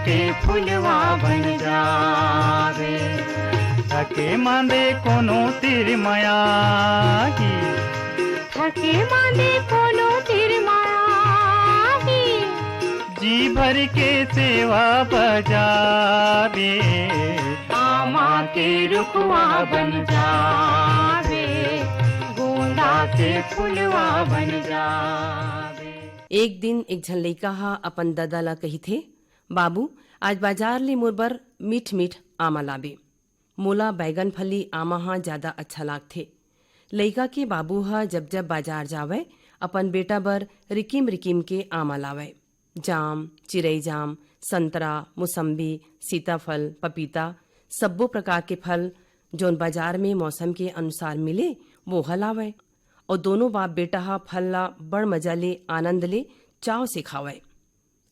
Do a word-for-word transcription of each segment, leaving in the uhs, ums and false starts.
के फुलवा बन जावे। थके मांदे कोनो तीर मया ही। थके मांदे कोनो तीर मया ही। जी भर के सेवा बजावे। आमा के रुखवा बन जावे। गोंदा के फुलवा बन जावे। एक दिन एक झन लइका ह अपन ददा ला कहिथे, "बाबू, आज बाजार ले मोर बर मीठ-मीठ आमा लाबे। मोला बैगन फली आमा ह जादा अच्छा लागथे।" लइका के बाबू ह जब-जब बाजार जावय, अपन बेटा बर रिकिम-रिकिम के आमा लावय। जाम, चिरई जाम, संतरा, मुसम्बी, सीताफल, पपीता, सब्बो प्रकार के फल, जौन बाजार में मौसम के अनुसार मिले, वो ह लावय। अउ दोनों बाप बेटा ह फल ला बड़ मजा ले, आनंद ले, चाव से खावय।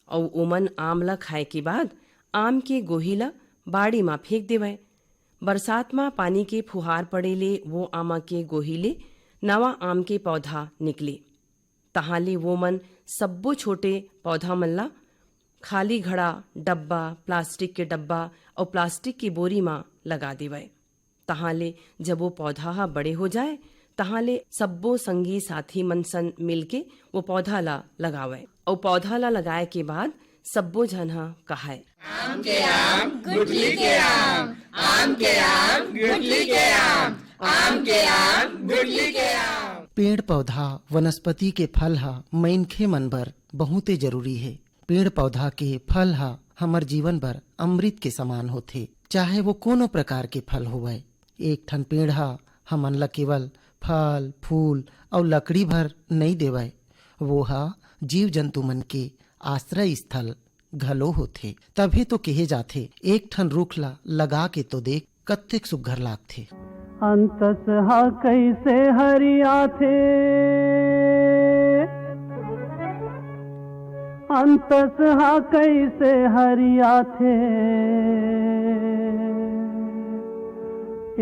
अउ ओमन आम ला खाए के बाद आम के गोही ला बाड़ी म फेंक देवय। बरसात म पानी के फुहार पड़े ले वो आमा के गोही ले नवा आम के पौधा निकले। तहाँ ले वो मन सब्बो छोटे पौधा मन ला खाली घड़ा, डब्बा, प्लास्टिक के डब्बा अउ प्लास्टिक के बोरी म लगा देवय। तहाँ ले जब वो पौधा ह बड़े हो जाए, तहाँ ले सब्बो संगी साथी मन सन मिलके वो पौधा ला लगावय। अउ पौधा ला लगाए के बाद सब्बो झन ह कहय, आम के आम, गुठली के आम, आम के आम, गुठली के आम, आम के आम, गुठली के आम। पेड़ पौधा, वनस्पति के फल ह मनखे मन बर बहुते जरूरी हे। पेड़ पौधा के फल ह हमर जीवन बर अमृत के समान होथे, चाहे वो कोनो प्रकार के फल होवय। एक ठन पेड़ ह हमन ल केवल फल, फूल अउ लकड़ी भर नइ देवय, वो ह जीव जंतु मन के आश्रय स्थल घलो होथे। तभे तो केहे जाथे, एक ठन रूख ल लगा के तो देख, कतेक सुग्घर लागथे। अंतस ह कइसे हरियाथे, अंतस ह कइसे हरियाथे,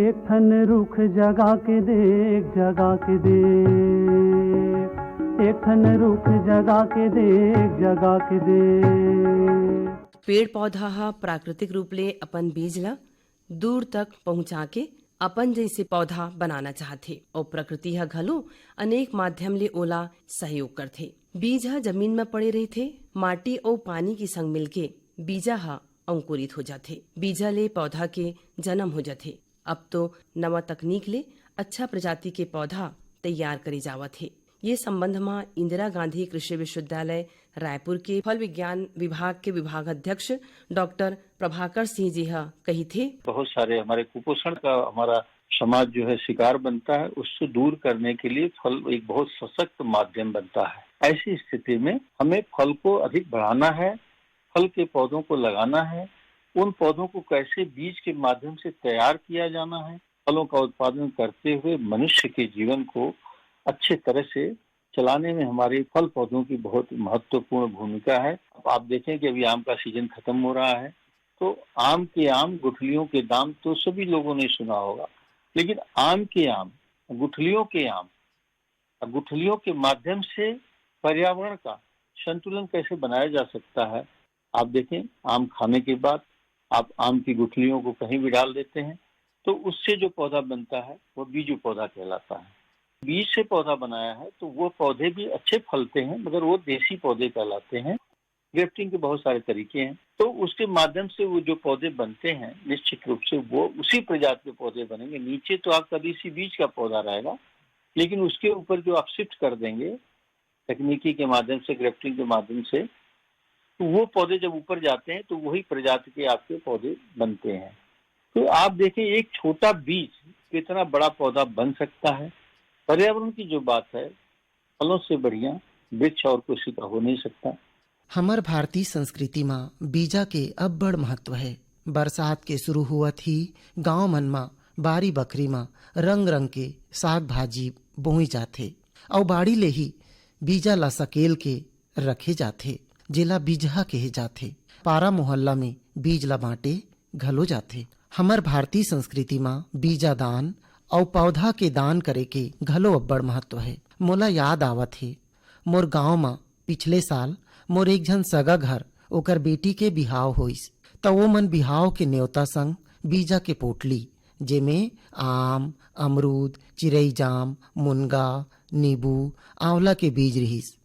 एक ठन रुख जगा के देख, जगा के देख, एक ठन रुख जगा के देख, जगा के देख। पेड़ पौधा ह प्राकृतिक रूप ले अपन बीज ल दूर तक पहुंचा के अपन जइसे पौधा बनाना चाहथे, अउ प्रकृति ह घलो अनेक माध्यम ले ओला सहयोग करथे। बीज ह जमीन म पड़े रहिथे, माटी अउ पानी के संग मिलके बीजा ह अंकुरित हो जाथे। बीजा ले पौधा के जन्म हो जाथे। अब तो नवा तकनीक ले अच्छा प्रजाति के पौधा तैयार करे जावत हे। ये संबंध म इंदिरा गांधी कृषि विश्वविद्यालय रायपुर के फल विज्ञान विभाग के विभाग अध्यक्ष डॉक्टर प्रभाकर सिंह जी ह कहिथे। बहुत सारे हमारे कुपोषण का हमारा समाज जो है शिकार बनता है, उससे दूर करने के लिए फल एक बहुत सशक्त माध्यम बनता है। ऐसी स्थिति में हमें फल को अधिक बढ़ाना है, फल के पौधों को लगाना है, उन पौधों को कैसे बीज के माध्यम से तैयार किया जाना है, फलों का उत्पादन करते हुए मनुष्य के जीवन को अच्छे तरह से चलाने में हमारे फल पौधों की बहुत महत्वपूर्ण भूमिका है। अब आप देखें कि अभी आम का सीजन खत्म हो रहा है, तो आम के आम, गुठलियों के दाम तो सभी लोगों ने सुना होगा, लेकिन आम के आम, गुठलियों के आम, गुठलियों के माध्यम से पर्यावरण का संतुलन कैसे बनाया जा सकता है। आप देखें, आम खाने के बाद आप आम की गुठलियों को कहीं भी डाल देते हैं, तो उससे जो पौधा बनता है, वो बीजू पौधा कहलाता है। बीज से पौधा बनाया है, तो वो पौधे भी अच्छे फलते हैं, मगर वो देसी पौधे कहलाते हैं। ग्रेफ्टिंग के बहुत सारे तरीके हैं, तो उसके माध्यम से वो जो पौधे बनते हैं, निश्चित रूप से वो उसी प्रजाति के पौधे बनेंगे। नीचे तो आपका देसी बीज का पौधा रहेगा, लेकिन उसके ऊपर जो आप शिफ्ट कर देंगे तकनीकी के माध्यम से, ग्रेफ्टिंग के माध्यम से, तो वो पौधे जब ऊपर जाते हैं, तो वही प्रजाति के आपके पौधे बनते हैं। तो आप देखें, एक छोटा बीज कितना बड़ा पौधा बन सकता है। पर्यावरण की जो बात है, फलों से बढ़िया वृक्ष और कोशिका हो नहीं सकता। हमर भारतीय संस्कृति म बीजा के अब्बड़ महत्व हे। बरसात के शुरू होवत ही गांव मन म बारी बखरी म रंग-रंग के साग-भाजी बोई जाथे अउ बाड़ी ले ही बीजा ला सकेल के रखे जाथे, जेला बीजहा कहे जाथे। पारा मोहल्ला में बीज ला बांटे घलो जाथे। हमर भारतीय संस्कृति म बीजा दान अउ पौधा के दान करे के घलो अब्बड़ महत्व हे। मोला याद आवत हे, मोर गांव म पिछले साल मोर एक झन सगा घर ओकर बेटी के बिहाव होइस, त वो मन बिहाव के नेवता संग बीजा के पोटली, जेमे आम, अमरूद, चिरई जाम, मुनगा, नींबू, आंवला के बीज रिहिस।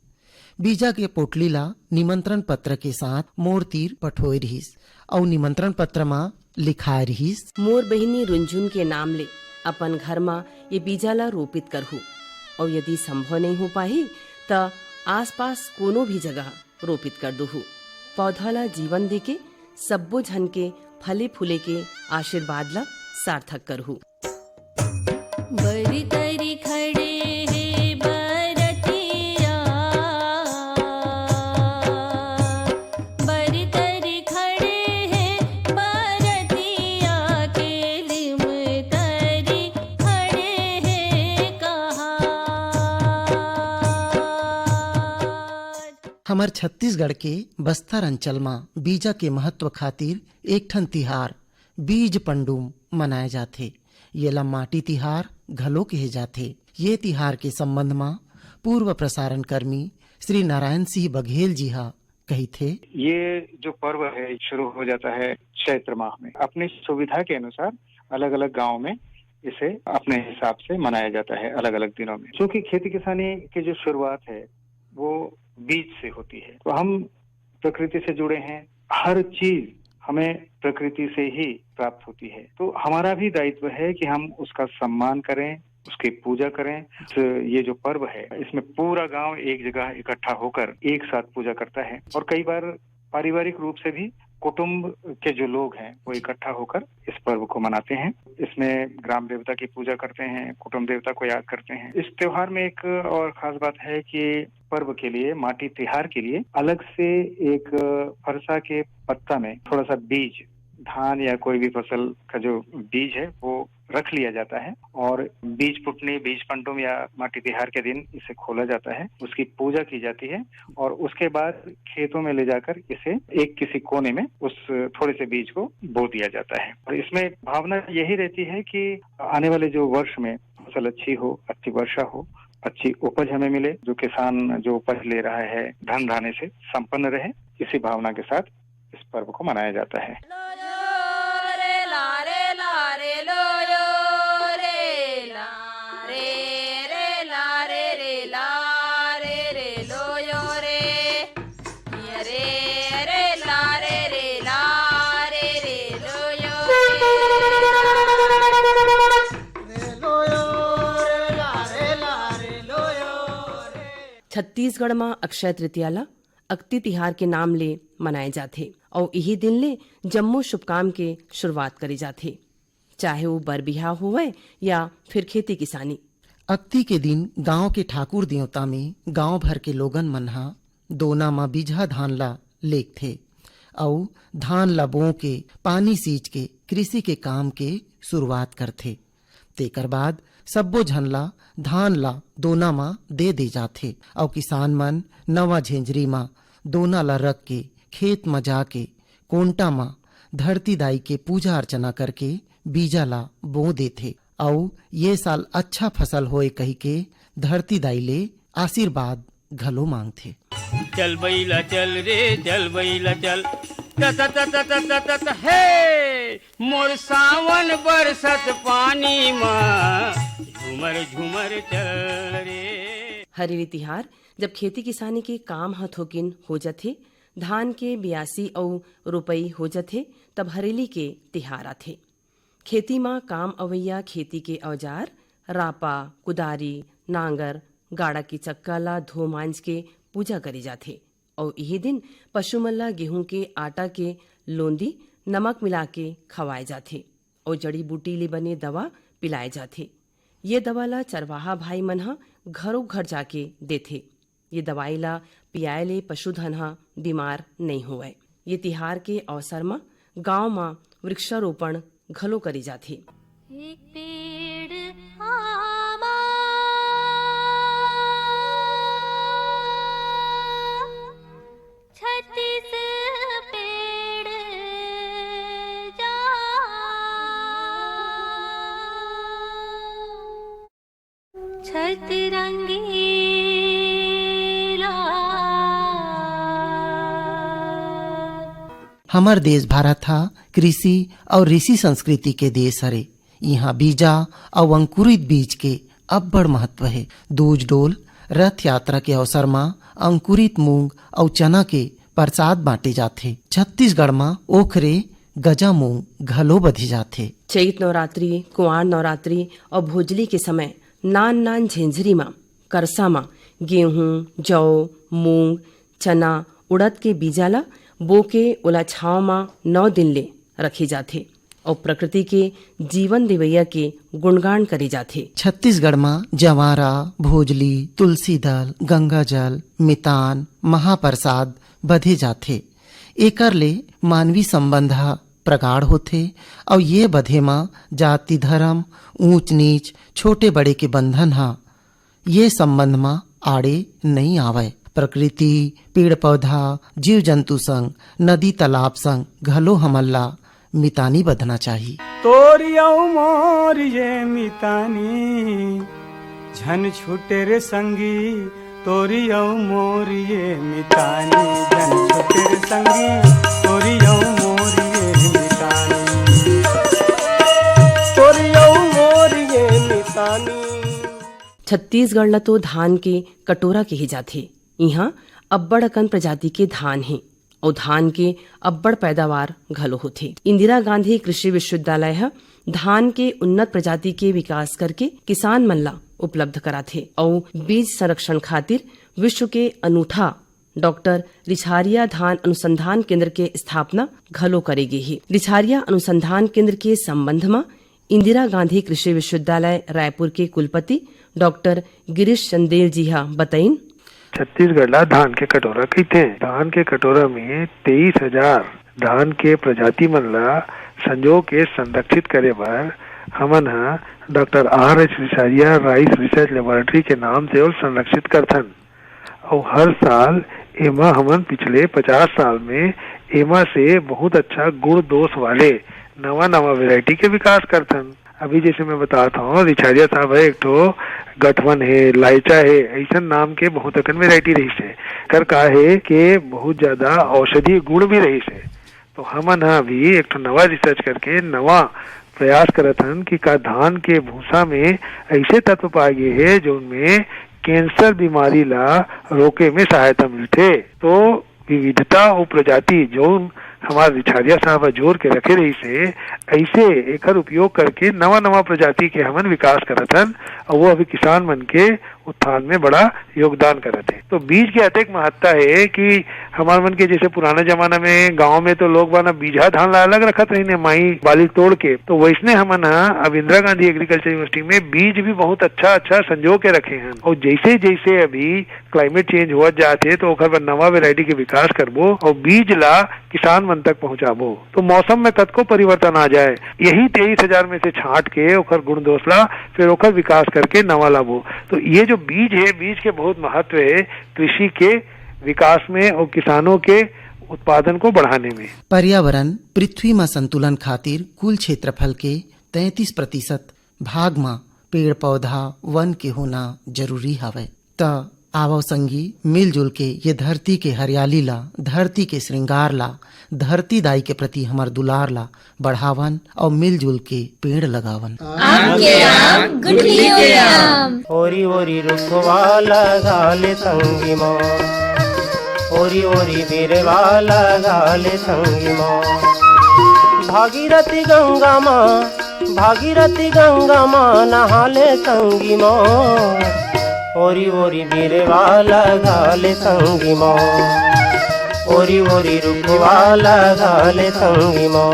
बीजा के पोटली ला निमंत्रण पत्र के साथ मोर तीर पठोए रिहिस अउ निमंत्रण पत्र म लिखाए रिहिस। मोर बहिनी रुनझुन के नाम ले अपन घर म ये बीजा ला रोपित करहू, अउ यदि संभव नइ हो पाही, त आसपास कोनो भी जगह रोपित कर दुहू। पौधा ला जीवन देके सब्बो झन के फले फूले के आशीर्वाद ला सार्थक करहू। बरी तरी खड़े हे बरतिया, बरी तरी खड़े हे बरतिया, के लिम तरी खड़े हे कहार। हमर छत्तीसगढ़ के बस्तर अंचल म बीजा के महत्व खातिर एक ठन तिहार बीज पंडुम मनाए जाथे। येला माटी तिहार घलो कहे जाथे। ये तिहार के संबंध म पूर्व प्रसारण कर्मी श्री नारायण सिंह बघेल जी ह कहिथे। ये जो पर्व है शुरू हो जाता है चैत्र माह में। अपनी सुविधा के अनुसार अलग-अलग गांव में इसे अपने हिसाब से मनाया जाता है अलग-अलग दिनों में। क्योंकि खेती किसानी की जो शुरुआत है वो बीज से होती है, तो हम प्रकृति से जुड़े हैं। हर चीज हमें प्रकृति से ही प्राप्त होती है, तो हमारा भी दायित्व है कि हम उसका सम्मान करें, उसकी पूजा करें। इस, ये जो पर्व है, इसमें पूरा गांव एक जगह इकट्ठा होकर एक साथ पूजा करता है और कई बार पारिवारिक रूप से भी कुटुंब के जो लोग हैं वो इकट्ठा होकर इस पर्व को मनाते हैं। इसमें ग्राम देवता की पूजा करते हैं, कुटुंब देवता को याद करते हैं। इस त्योहार में एक और खास बात है कि पर्व के लिए, माटी तिहार के लिए अलग से एक फरसा के पत्ता में थोड़ा सा बीज, धान या कोई भी फसल का जो बीज है वो रख लिया जाता है और बीज पुटनी, बीज पंडुम या माटी तिहार के दिन इसे खोला जाता है, उसकी पूजा की जाती है और उसके बाद खेतों में ले जाकर इसे एक किसी कोने में उस थोड़े से बीज को बो दिया जाता है। और इसमें भावना यही रहती है कि आने वाले जो वर्ष में फसल अच्छी हो, अच्छी वर्षा हो, अच्छी उपज हमें मिले, जो किसान जो उपज ले रहा है धन धान्य से संपन्न रहे, इसी भावना के साथ इस पर्व को मनाया जाता है। छत्तीसगढ़ म अक्षय तृतीया ला अक्ती तिहार के नाम ले मनाए जाथे अउ इही दिन ले जम्मो शुभ काम के शुरुआत करे जाथे, चाहे वो बर बिहाव होवय या फिर खेती किसानी। अक्ती के दिन गांव के ठाकुर देवता में गांव भर के लोगन मन ह दोना म बिजहा धान ला लेगथे अउ धान ला बो के पानी सींच के कृषि के काम के शुरुआत करथे। तेकर बाद सब्बो झन ला धान ला दोना म दे दे जाथे अउ किसान मन नवा झेंझरी म दोना ला रख के खेत म जाके कोंटा म धरती दाई के पूजा अर्चना करके बीजा ला बो देथे अउ ये साल अच्छा फसल होए कहिके धरती दाई ले आशीर्वाद घलो मांगथे। चल बइला चल रे, चल बइला चल, त त त त त त त त हे, मोर सावन बरसत पानी म, झूमर झूमर चल रे। हरेली तिहार जब खेती किसानी के काम ह थोकिन हो जथे, धान के बियासी अउ रोपई हो जथे, तब हरेली के तिहार आथे। खेती म काम अवइया खेती के औजार, रापा, कुदारी, नांगर, गाड़ा के चक्का ल धो मांज के पूजा करे जाथे। अउ इही दिन पशु मन ल गेहूं के आटा के लोंदी नमक मिला के खवाए जाथे अउ जड़ी बूटी ले बने दवा पिलाए जाथे। ये दवा ल चरवाहा भाई मन ह घरो घर जाके देथे। ये दवाई ल पियाए ले पशुधन ह बीमार नइ होवय। ये तिहार के अवसर म गांव म वृक्षारोपण घलो करे जाथे। एक पेड़ आमा, छत्तीस पेड़ जा, छत रंगीला। हमर देश भारत ह कृषि अउ ऋषि संस्कृति के देश हरे। इहाँ बीजा अउ अंकुरित बीज के अब्बड़ महत्व हे। दूज डोल, रथ यात्रा के अवसर म अंकुरित मूंग अउ चना के प्रसाद बांटे जाथे। छत्तीसगढ़ म ओखरे, गजा मूंग घलो बधे जाथे। चैत नवरात्रि, कुंवार नवरात्रि अउ भोजली के समय नान नान झेंझरी म, करसा म गेहूं, जौ, मूंग, चना, उड़द के बीजा ल बोके ओला छांव म नौ दिन ले रखे जाथे अउ प्रकृति के जीवन देवैया के गुणगान करे जाथे। छत्तीसगढ़ म जवारा, भोजली, तुलसी दल, गंगा जल, मितान, महाप्रसाद बधे जाथे। एकर ले मानवी संबंध ह प्रगाढ़ होथे अउ ये बधे म जाति, धर्म, ऊंच नीच, छोटे बड़े के बंधन ह ये संबंध म आड़े नइ आवय। प्रकृति, पेड़ पौधा, जीव जंतु संग, नदी तालाब संग घलो हमन ला मितानी बधना चाही। तोरी अउ मोर ये मितानी, झन छूटे रे संगी। तोरी अउ मोर ये मितानी, झन छूटे रे संगी। तोरी अउ मोर ये मितानी, तोरी अउ मोर ये मितानी। छत्तीसगढ़ ल तो धान के कटोरा कहे जाथे। इहाँ अब्बड़ अकन प्रजाति के धान हे अउ धान के अब्बड़ पैदावार घलो होथे। इंदिरा गांधी कृषि विश्वविद्यालय ह धान के उन्नत प्रजाति के विकास करके किसान मन ला उपलब्ध कराथे अउ बीज संरक्षण खातिर विश्व के अनूठा डॉक्टर रिछारिया धान अनुसंधान केंद्र के स्थापना घलो करे गे हे। रिछारिया अनुसंधान केंद्र के संबंध म इंदिरा गांधी कृषि विश्वविद्यालय रायपुर के कुलपति डॉक्टर गिरीश चंदेल जी ह बतइन। छत्तीसगढ़ ला धान के कटोरा कहिथे। धान के कटोरा में तेईस हजार धान के प्रजाति मन ला संजो के संरक्षित करे बर हमन ह doctor R H Richharia rice research laboratory के नाम से ओल संरक्षित करथन। अउ हर साल एमा हमन पिछले पचास साल में एमा से बहुत अच्छा गुण दोष वाले नवा नवा वैरायटी के विकास करथन। अभी जैसे मैं बतात हूँ, रिछारिया साहब है एक ठो गठवन है, लाइचा है, ऐसन नाम के बहुत अकन वैरायटी रहिस है। कर का है कि बहुत ज्यादा औषधीय गुण भी रहिस है। तो हमन ह अभी एक ठो नवा रिसर्च करके नवा प्रयास करत हन कि का धान के भूसा में ऐसे तत्व पाए गे हे, जोन में कैंसर बीमारी ला रोके में सहायता मिलथे। तो विविधता अउ प्रजाति, जोन हमार रिछारिया साहब ह जोर के रखे रहिस हे, ऐसे एकर उपयोग करके नवा नवा प्रजाति के हमन विकास करत हन, अउ वो अभी किसान मन के उत्थान में बड़ा योगदान करत हे। तो बीज के अतेक महत्ता हे कि हमार मन के जैसे पुराना जमाना में गांव में तो लोग बाना बीजहा धान ला अलग रखत रहिन हे, माई बाली तोड़ के, तो वैसने हमन ह अब इंदिरा गांधी एग्रीकल्चर यूनिवर्सिटी में बीज भी बहुत अच्छा अच्छा संजो के रखे हन। और जैसे जैसे अभी क्लाइमेट चेंज होवत जात हे, तो ओकर बर नवा वैरायटी के विकास करबो और बीज ला किसान मन तक पहुंचाबो। तो मौसम में कतको परिवर्तन आ जाए, यही तेईस हजार में से छांट के ओकर गुण दोष ला, फिर ओकर विकास करके नवा लाबो। तो ये जो बीज है, बीज के बहुत महत्व है कृषि के विकास में और किसानों के उत्पादन को बढ़ाने में। पर्यावरण, पृथ्वी म संतुलन खातिर कुल क्षेत्रफल के तैंतीस प्रतिशत भाग म पेड़ पौधा, वन के होना जरूरी हवय। त आवव संगी, मिलजुल के ये धरती के हरियाली ला, धरती के श्रृंगार ला, धरती दाई के प्रति हमर दुलार ला बढ़ावन और मिलजुल के पेड़ लगावन। आम के आम, गुठलियों के आम। ओरी ओरी रुखवा लगा ले संगी मो, ओरी ओरी बिरवा लगा ले संगी मो। भागीरथी गंगा माँ, भागीरथी गंगा माँ नहा ले संगी मो। ओरी ओरी बिरवा लगा ले संगी मो, ओरी ओरी रुखवा लगा ले संगी मो।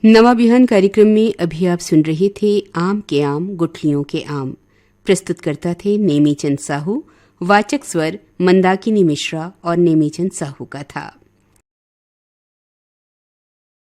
नवा बिहान कार्यक्रम में अभी आप सुन रहे थे आम के आम, गुठलियों के आम। प्रस्तुतकर्ता थे नेमीचंद साहू। वाचक स्वर मंदाकिनी मिश्रा और नेमीचंद साहू का था।